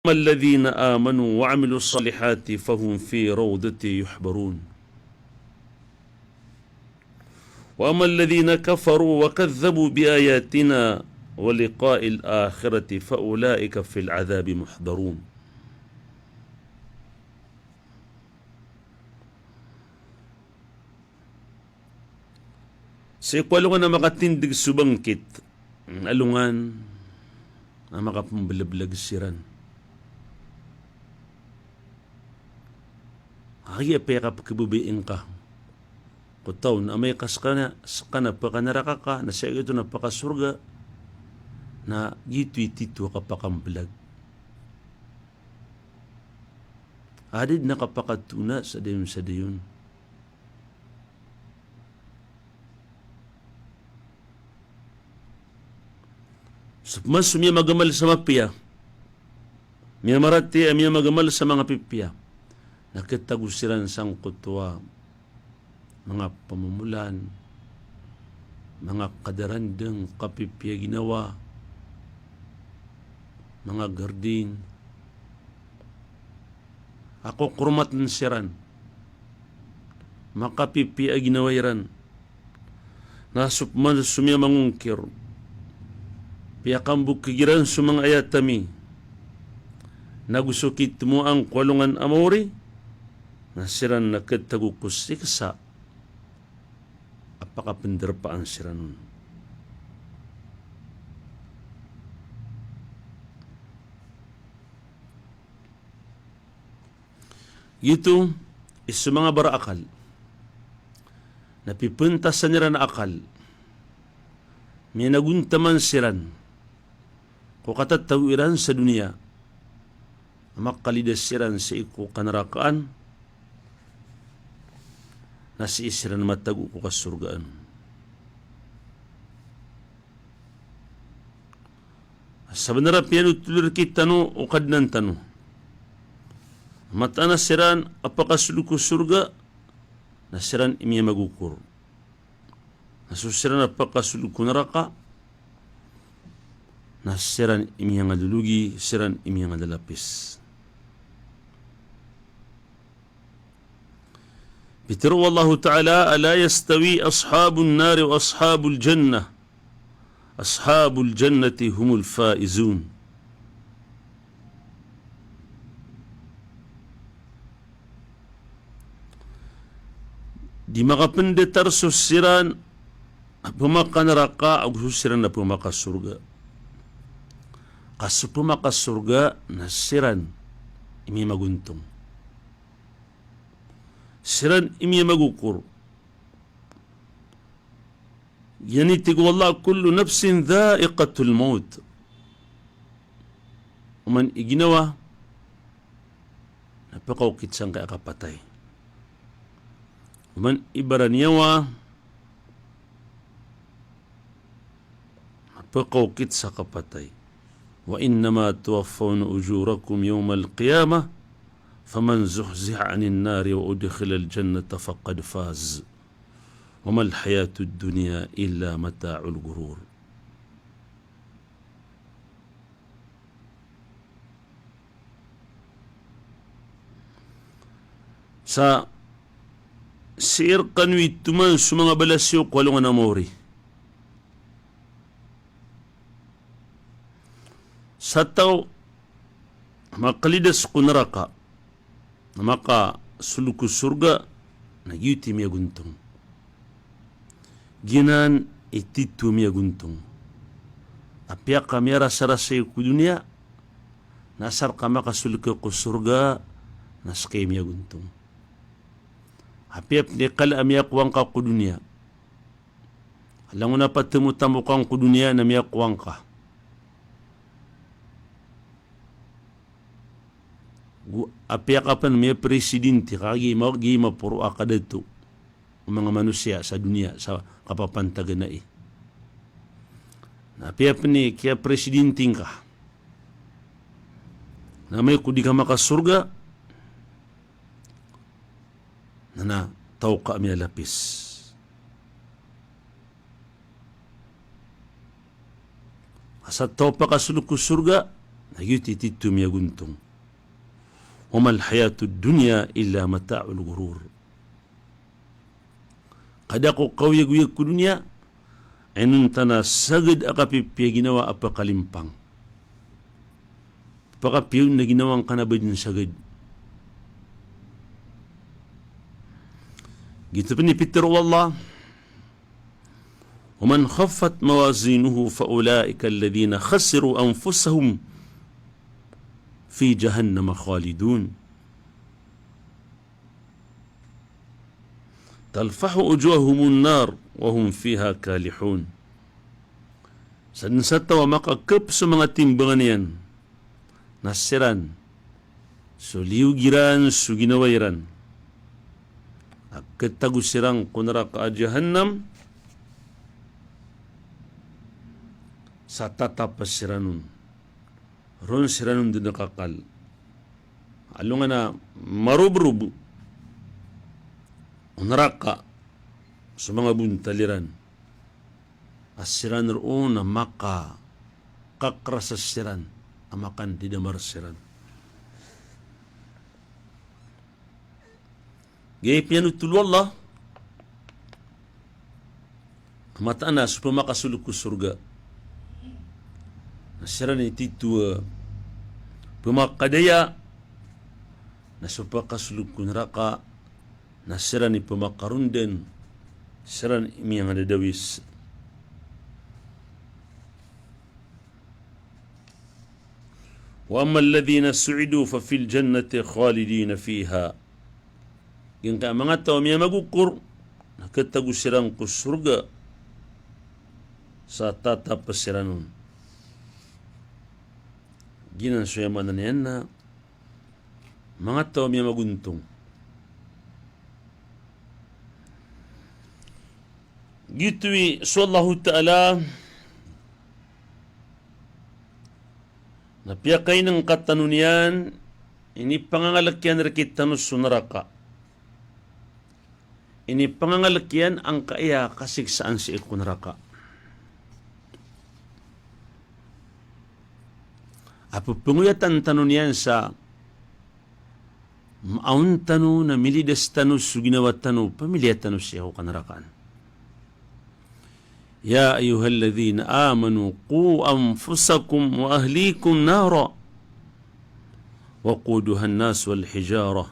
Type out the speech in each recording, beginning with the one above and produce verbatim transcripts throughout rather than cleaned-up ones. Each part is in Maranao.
الذين آمنوا وعملوا الصالحات فهم في روضة يحبرون. وأما الذين كفروا وكذبوا بآياتنا ولقاء الآخرة فأولئك في العذاب محضرون. Sii ko alongan a makatindg so bangkit, alongan a makapmblablagn siran. Aya piyakapkhababayai ngka ko taw na amay ka skaniyan, skaniyan a pkanaraka ka, na sii giyoto na pkasorga, na giyoto i titho a kapakamblag. Adn a kapakatona sa dayon sa dayon. So pman so miyamagamal sa mapiya, miyamaratiyaya a miyamagamal sa manga pipiya, na khatago siran sangkoto a manga pamomolan, manga kadarandng, kapipiya ginawa, manga gardin, a kokoromatn siran, makapipiya a ginawa iran. Na so pman so miyamangongkir, piyakambokig iran so manga ayat ami, nago so kitmoan ko alongan a maori, na siran na khatago ko siksa a pakapndarpaan siran on. Giyoto i so manga barakal na pipentasan iran a akal, miyanagontaman siran ko katatago iran sa doniya, a makalidas siran sii ko kanarakaan, na sii siran matago ko kasorgaan. Sabnar a piyanothol rktano o Kadnan tano, mataan a siran a pakasold ko sorga, na siran i miyamagokor. Na so siran a pakasold ko naraka, na siran i miyangalologi, siran i miyangalalapis. Pitharo o Allahu Ta'ala: ألا يستوي أصحاب النار وأصحاب الجنة، أصحاب الجنة هم الفائزون. Di makapndatar so siran a pmakanaraka ago so siran a pmakasorga. Ka so pmakasorga na siran i mimagontong. Siran i miyamagokor. Giyanan i tig o Allah: كل نفس ذائقة الموت. Oman i ginawa na pkaokit sangkai a kapatay. Oman i baraniyawa na pkaokit sa kapatay. وإنما توفون أجوركم يوم القيامة فمن زحزح عن النار وأدخل الجنة فقد فاز وما الحياة الدنيا إلا متاع الغرور. Sa sii rkano i toman so manga balas iyo ko alongan a maori. Sa taw a makalidas ko naraka, na makasold ko sorga, na giyoto i miyagontong. Giyanan i titho a miyagontong. Apiya ka miyarasarasay ko doniya, na asar ka makasold ka ko sorga, na ska i miyagontong. Apiya pn i kala a miyakowa ngka ko doniya, langon a patemotamokan ko doniya na miyakowa ngka. Go apiya ka pn miyapresidente ka, giya i ma-, giya i maporo a kadato o manga manosiya sa doniya sa kapapantagan ai. Na apiya pn i kiyapresidente ngka, na amay ko di ka makasorga, na, na taw ka a miyalapis. Ka sa taw a pakasold ko sorga, na Giyoto i titho o miyagontong. Wa mal hayatud dunya illa mata'ul ghurur. Ka da ko kaoyagoyag ko doniya, inonta na sagad a kapipiya ginawa a pakalimpang. Pakapiya on a ginawa ngka na ba dn sagad. Giyoto pn i pitharo o Allah, wa man khaffat mawazinuhu fa ulaika alladhina khasiru anfusahum fi jahannama khalidun. Talfahu wujuhahumun nar wa hum fiha kalihun. Sadn sa taw a makakp so manga timbangan iyan na siran so liyog iran so ginawa iran a katago siran ko naraka a Jahannam sa tatap siran on. Ron siran on dn kakal. Alongan a marobrob o naraka so manga bontal iran. A siran ron a makakakras siran a makandidamar siran. Giya i piyanothol o Allah a mataan a so pamakasolog ko sorga na siran i titho a pamakadaya, na so pakasolog ko naraka na siran i pamakarondan, siran i miyangadadawis. Wa ammal ladhina su'idu fa fil jannati khalidina fiha. Giyangkaya manga taw a miyamagokor na katago siran ko sorga sa tatap siran on. Giyanan so aya maana niyan na manga taw a miyamagontong. Giyoto i so Allahu Ta'ala na piyakainngka tano niyan, inipangangalk iyan rkitano so naraka. Inipangangalk iyan angkaya kasiksaan sii ko naraka. A ppangoyatan tano niyan sa maawn tano na milidas tano so ginawa tano, pamiliya tano sii ko kanarakaan. Ya ayyuhalladhina amanu qu anfusakum wa ahlikum nara. Waquduhan nas wal hijarah.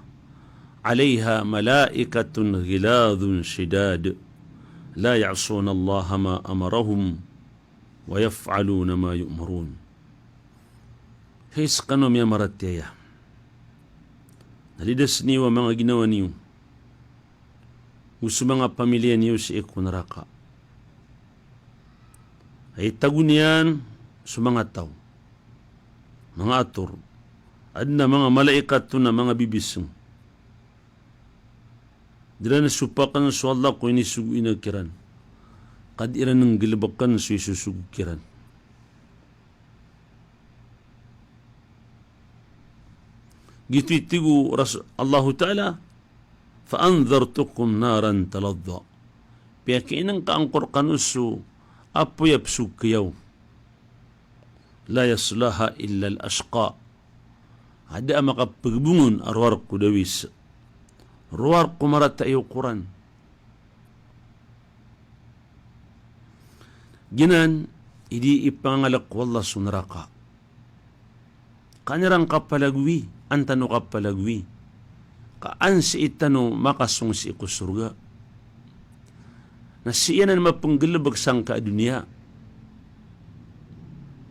Alayha malaikatun ghilazun shidad. La ya'sunallaha ma amarahum wa yaf'aluna ma yu'marun. Hay skano miyamaratiyaya, na lidasn iyo a manga ginawa niyo, go so manga pamiliya niyo sii ko naraka. Ay tago niyan so manga taw, manga ator, adn a manga malaikat on a manga bibisng. Di ran sopakn so Allah ko inisogo iyan kiran. Ka di ran nggalbkn so isosogo kiran. Giyoto i tig o Ras-, Allahu Ta'ala, "Fa anzartukum naran talazza." Piyakainngka angkor kano so apoy a psokayaw. La yaslaha illal ashqa. A da a makapgbong on a rowar ko dawis, rowar ko marata i okoran. Giyanan i di ipangangalk o Allah so naraka. Ka an iran kapalagowi, an tano kapalagowi, ka an sii tano makasong sii ko sorga. Na sii anan mapnggalbk sangkai a doniya.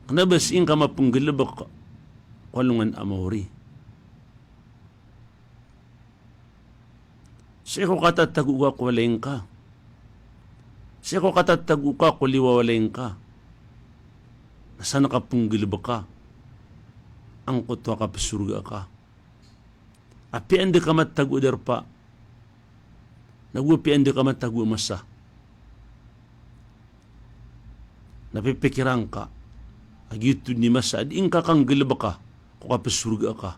Kna ba sii ngka mapnggalbk ko alongan a maori. Sii ko katatago ka ko walay ngka. Sii ko katatago ka ko liyo a walay ngka. Na san ka pnggalbka angkoto a kapsorga ka. Apiya anda ka matago a darpa, nago apiya anda ka matago a masa, na pipikiran ka a giyoto dn i masa a di ngka kanggalbka ko kapsorga ka,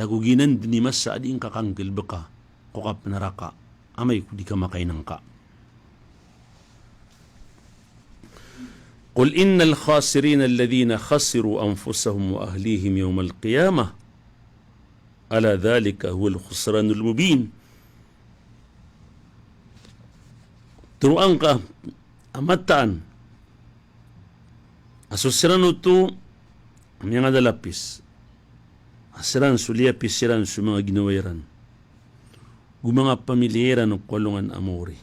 nago giyanan dn i masa a di ngka kanggalbka ko kapnaraka. Amay ko di ka makainngka. Qul innal khasirina alladhina khasiru anfusahum wa ahlihim yawmal qiyamah. Ala dhalika huwal khusranul mubin. Toroa ngka a mataan a so siran oto a miyangalapis a siran so liyapis iran so manga ginawa iran go manga pamilya iran ko alongan a maori.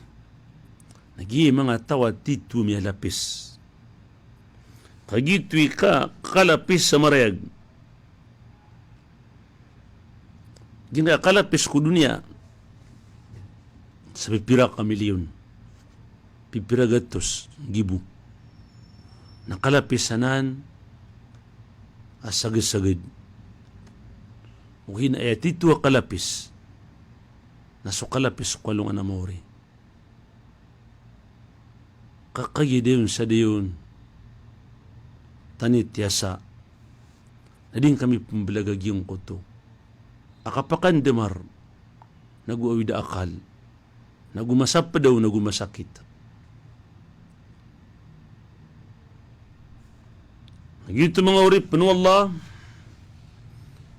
Na giya manga taw a tito a miyalapis. Kagiya oto i ka, kalapis a marayag. Giya kalapis ko doniya sa pipira ka milyon, pipira gatos gibo. Na kalapis anan a sagsagd. Ogaid na aya tito a kalapis na so kalapis ko alongan a maori. Ka kagiya dayon sa dayon, tanitiyasa, na di ngka mipmblag a giyangkoto a kapakandamar, nago awid a akal, nago masapdaw, nago masakit. Giyoto manga oripn o Allah,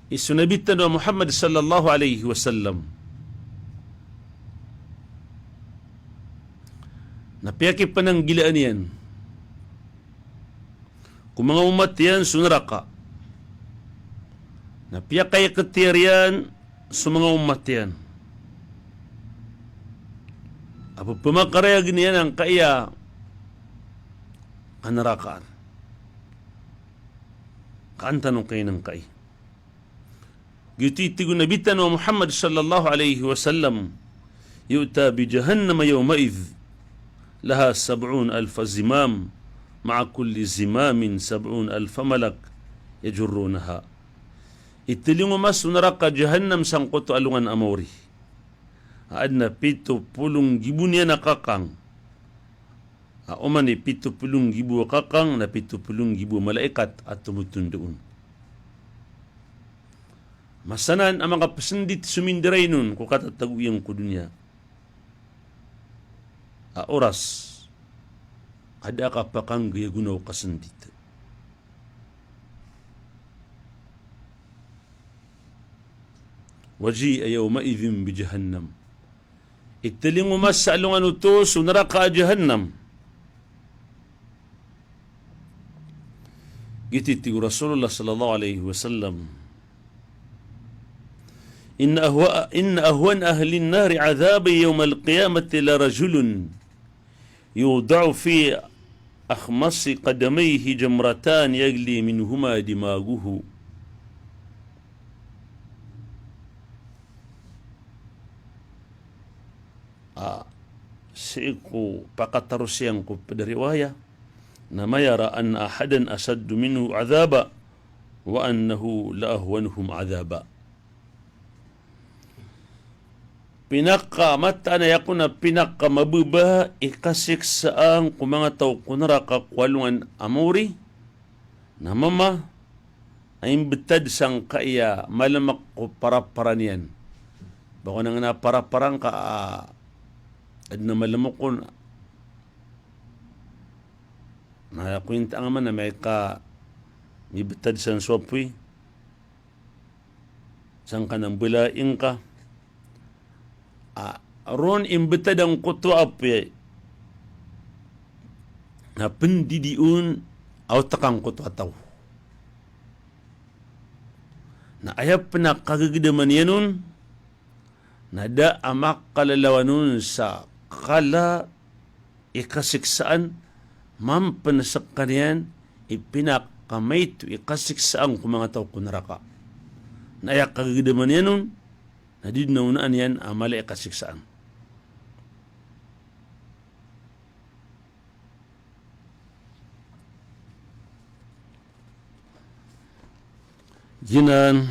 i so Nabi tano a Muhammad sallallahu alaihi wasallam na piyakipnanggilaan iyan ko manga omat iyan so naraka. Na piyakaikhtiyar iyan so manga omat iyan a pphamakarayag iyan angkaya a narakaan. Kaan tano kay nangkai. Giyoto i tig o Nabi tano a Muhammad sallallahu alaihi wasallam, yu'ta bi jahannama yawma'idh laha sab'una alfa zimam, ma'a kulli zimamin sab'una alfa malak yajurrunaha. Itlingoma so naraka jahannam sangkoto a alongan a maori a adn a pito polo nggibo niyan a kakang. A oman i pito polo nggibo a kakang na pito polo nggibo a malaikat a tomotondog on. Masanan a makapsndit so mindarainon ko katatago iyan ko doniya a oras a da a kapakanggay a gona o kasndit. Wa ji'a yawma'idhin bi jahannam. Itlingoma sa alongan oto so naraka a jahannam. Giyoto i tig o Rasulullah sallallahu alaihi wasallam, inna ahwa-, inna ahwana ahlin nari adhaban yawmal qiyamati la rajulun yuda'u fi akhmasi qadamayhi jamratan yaghli minhuma dimaguhu. A, sii ko pakataros iyan ko pd a riwaya, na ma yara anna ahadan ashaddu minhu adhaban wa annahu la ahwanuhum adhaban. Pinakamataan aya kon a pinakamababa i kasiksaan ko manga taw ko naraka ko alongan a maori na mama a imbtad sangkaya malmk ko parapara niyan. Ba ko nangna parapara ngka a adn a malmk on, na aya ko intaan ngka man a miyaka mibtad san so apoy sangkanan a mbala ingka a ron imbtad angkoto a apoy na pndidi on a otak angkoto a taw. Na aya pn a kagagdaman iyan on na da a makalalawan on sa kala i kasiksaan, man pn skaniyan i pinakamaito i kasiksaan ko manga taw ko naraka. Na aya kagagdaman iyan on na di dn a onaan iyan a mala i kasiksaan. Giyanan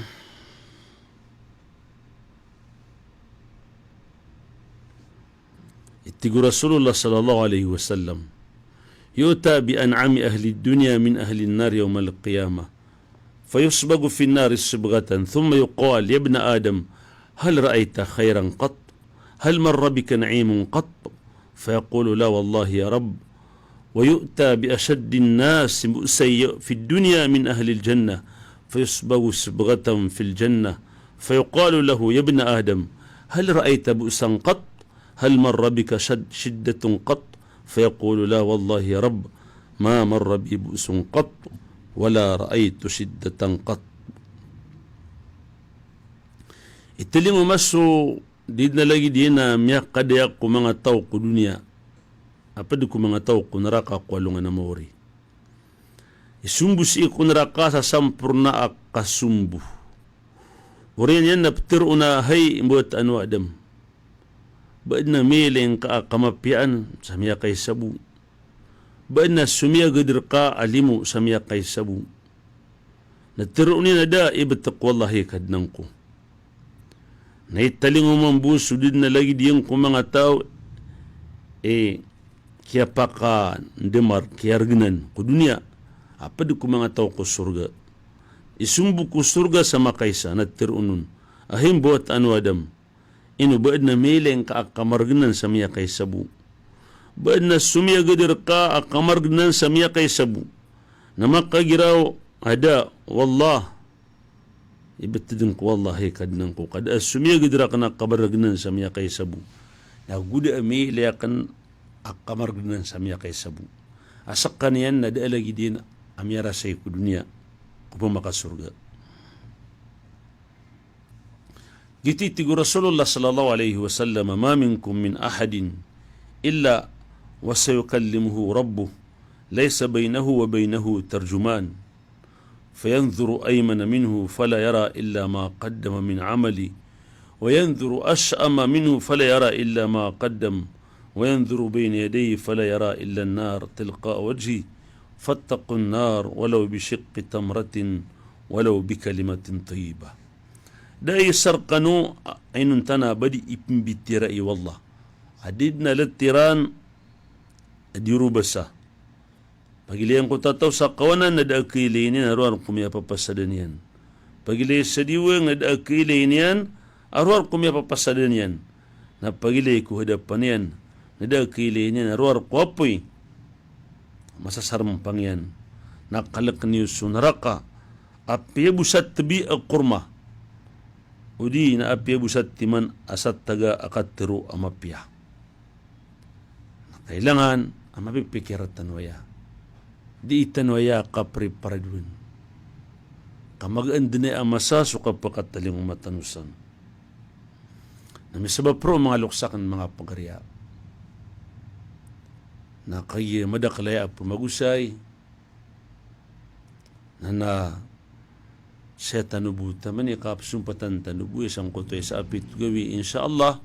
i tig o Rasulullah sallallahu alaihi wasallam, yu'ta bi an'ami ahlid dunya min ahlin nar yawmal qiyamah, fayusbaghu fin nari sibghatan, thumma yuqal, ya ibna Adam, hal ra'aita khairan qatt? Hal marra bika na'imun qatt? Fayaqulu, la wallahi ya Rabb, ويؤتى بأشد الناس بؤسا في الدنيا من أهل الجنة، فيصبغ صبغة في الجنة، فيقال له: يا ابن آدم، هل رأيت بؤسا قط؟ هل مر بك شد-، شدة قط؟ فيقول: لا والله يا رب، ما مر بي بؤس قط، ولا رأيت شدة قط. Italingoma so di dn a lagid iyan a miyakadaya ko manga taw ko doniya, a pd ko manga taw ko naraka ko alongan a maori. Isombo sii ko naraka sa samporna a kasombo. Oriyan iyan na ptharoon a, hay mbawataan o Adam, ba adn a miyailay ngka a kamapiyaan sa miyakaisa bo? Ba adn a somiyagad rka a limo sa miyakaisa bo? Na tharoon iyan a da, ibt ko Allah hay Kadnan ko. Na italingoma mambo so di dn a lagid iyan ko manga taw i kiyapakandamar, kiyargnan ko doniya, a pd ko manga taw ko sorga. Isombo ko sorga sa makaisa, na tharoon on a, hay mbawataan o Adam, ino ba adn a miyailay ngka a kamargnan sa miyakaisa bo? Ba adn a somiyagad rka a kamargnan sa miyakaisa bo? Na makagiraw a da, wallah, ibt dn ko Allah hay Kadnan ko, ka da a somiyagad rakn a kamargnan sa miyakaisa bo. Na go da a miyailay akn a kamargnan sa miyakaisa bo. A skaniyan na da a lagid iyan a miyarasay ko doniya ko pamakasorga. Giyoto i tig o Rasulullah sallallahu alaihi wasallam: ما منكم من أحد إلا وسيكلمه ربه ليس بينه وبينه ترجمان، فينظر أيمن منه فلا يرى إلا ما قدم من عمله، وينظر أشأم منه فلا يرى إلا ما قدم، وينظر بين يديه فلا يرى إلا النار تلقاء وجهه، فاتقوا النار ولو بشق تمرة ولو بكلمة طيبة. Da a isa rkano a inonta na ba di ipmbitiyarai o Allah a di dn a ltiran a di oro basa. Pagilayin ko tataw sa kawanan na da a kailayin iyan a rowar ko miyapapasadan iyan. Pagilay sa diwang na da a kailayin iyan a rowar ko miyapapasadan iyan. Na pagilay ko hadapan iyan na da a kailayin iyan a rowar ko apoy masasarmpang iyan. Na kalkn iyo so naraka a piyabosat bi a korma, odi na a piyabosat timan a sataga a katharo a mapiya. Na kailangan a mapipikir tano aya. Di tano aya kapriparadowan ka magaan dn aya a masa so kapakatalingoma tano san. Na misabap roo manga loks akn, manga pagariya, na kagiya madakl aya a pmagosay na, na saya tano bo taman i kapsompatan tano bo i sangkoto i sa a pito gawii, insha Allah.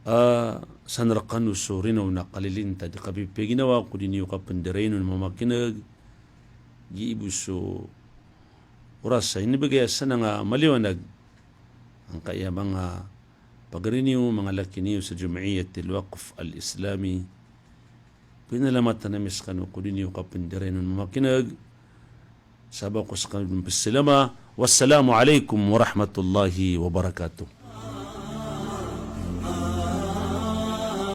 Ah, san rkano so rinaw na kalilintad i kapipiya ginawa ko di niyo kapndarainon mamakineg. Gii bo so oras a inibgay a sanang a maliwanag angkaya manga pagari niyo, manga laki niyo sa Jam'iyatil Waqf Al-Islami. Pinalamatan ami skano ko di niyo kapndarainon mamakineg. Sabap ko skano dn pzalama. Wassalamu alaikum warahmatullahi wabarakatuh.